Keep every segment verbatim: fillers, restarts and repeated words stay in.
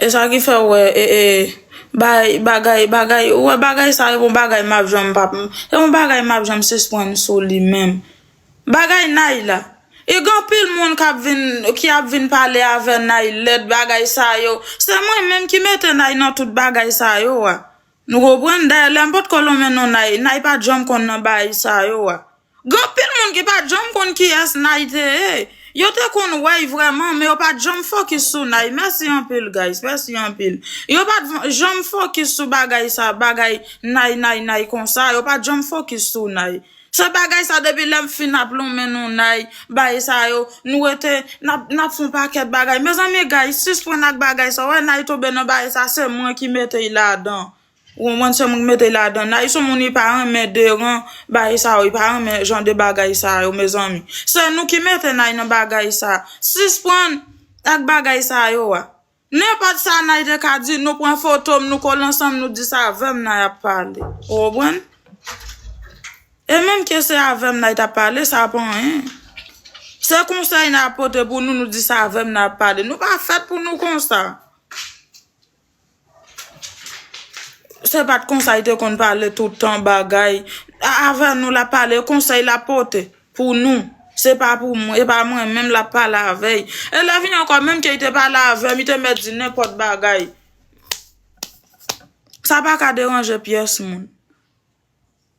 E sa ki fè w wè, e, e, bay, bagay, bagay, ou wè bagay sa, e yon bagay m ap janm p ap, e yon bagay m ap janm sispann sou li menm. Bagay Nay la. E gen anpil moun k ap vin, ki ap vin pale avè Nay lèd, bagay sa yo. Se mwen menm ki mete Nay nan tout bagay sa yo a. Nou konprann? Dayè, lè m potko lonmen non Nay, Nay pa t janm konn nan bagay sa yo a. Gen anpil moun ki pa t janm konn kiyès Nay te ye. Yo te konn wè y vrèman, men yo pa t janm fokis sou Nay. Mèsi anpil, guys. Mèsi anpil. Yo pa t janm fokis sou bagay sa, bagay Nay, Nay, Nay konsa. Yo pa t janm fokis sou Nay. Se bagay sa depi lè m fin ap lonmen non Nay, bagay sa yo, nou rete, n ap, n ap fè yon pakèt bagay. Mezanmi, guys, sispann ak bagay sa. Wè, Nay tonbe nan bagay sa, se mwen ki mete y ladan. Ou konprann, se mwen ki mete y ladan. Nay se yon moun, li pa renmen deran bagay sa yo, li pa renmen jan de bagay sa yo, mezanmi. Se nou ki mete Nay nan bagay sa. Sispann ak bagay sa yo a. Nenpòt sa Nay te ka di, nou pran foto m, nou kole ansanm, nou di se avè m Nay ap pale. Ou konprann? E menm ke se avè m Nay t ap pale, sa pa anyen. Se konsèy Nay ap pote pou nou, nou di se avè m Nay ap pale. Nou pa fèt pou nou konsa. Se pa t konsa li te konn pale tout tan bagay. A, avè nou l ap pale, konsèy l ap pote pou nou. Se pa pou mwen, e pa mwen menm l ap pale avè y. E lè vini ankò, menm ke li te pale avè m, li te mèt di nenpòt bagay. Sa pa ka deranje pyès moun.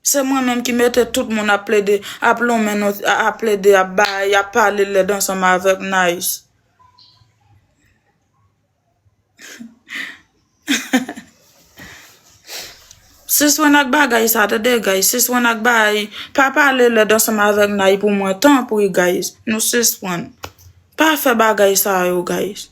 Se mwen menm ki mete tout moun ap plede, ap lonmen non, ap plede, ap bay, ap pale lèd ansanm avèk Nice. Sispann ak bagay sa, tande, guys. Sispann ak bagay. Pa pale lèd ansanm avèk Nay pou mwen, tanpri, guys. Nou sispann. Pa fè bagay sa yo, guys.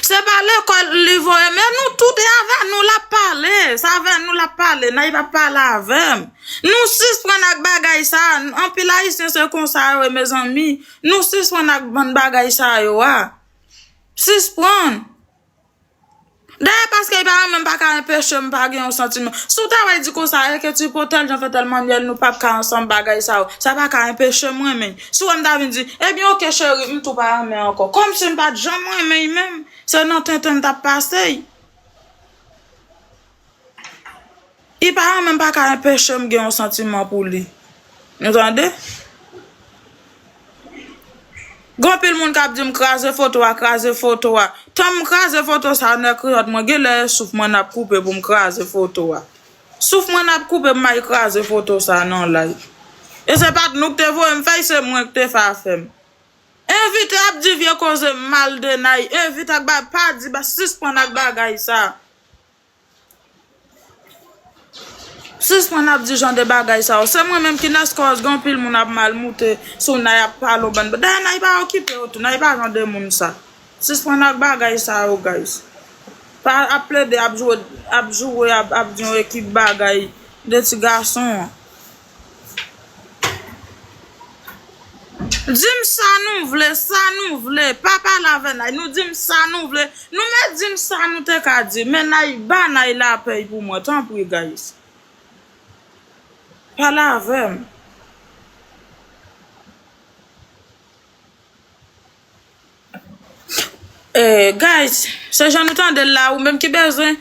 Se pa lekòl li voye, men nou tout e avè nou l ap pale. Se avè nou l ap pale, Nay pa pale avè m. Nou sispann ak bagay sa. Anpil Ayisyen se konsa yo ye, mezanmi. Nou sispann ak bann bagay sa yo a. Sispann. Dayè, paske li pa renmen m, pa ka enpeche m pa gen yon santiman. Si w ta wè l di konsa, e ke ti po tèl jan fè tèl mannyè, nou p ap ka ansanm, bagay sa yo, sa pa ka enpeche m renmen. Si w wè m ta vin di, ebyen, oke, cheri, m tou pa renmen ankò. Kòmsi m pa t janm renmen l menm. Se nan tenten m t ap pase l. Li pa renmen m, pa ka enpeche m gen yon santiman pou li. Nou tande? Gen anpil moun k ap di m kraze foto a, kraze foto a. Tan m kraze foto sa, nèg kriyòt mwen, genlè e souf mwen n ap koupe pou m kraze foto a. Souf mwen n ap koupe pou m al kraze foto sa nan live. E se pa t nou k te voye m fè l, se mwen k te fè afè m. Envite ap di vye koze mal de Nay, envite ak ba, pa di ba, sispann ak bagay sa. Sispann ap di jan de bagay sa yo. Se mwen menm ki nèskòz gen anpil moun ap mal moute sou Nay, ap pale yon bann. Dayè, Nay pa okipe yo tou. Nay pa jan de moun sa. Sispann ak bagay sa yo, guys. Pa ap plede, ap jwe, ap joure, ap, ap di yon ekip bagay de ti gason an. Di m sa nou vle, sa nou vle. Pa pale avè Nay. Nou di m sa nou vle. Nou mèt di m sa nou te ka di. Men Nay, ba Nay lapè pou mwen, tanpri, guys. Pale avè m. Eh, guys, se jan nou tande l la, ou menm ki bezwen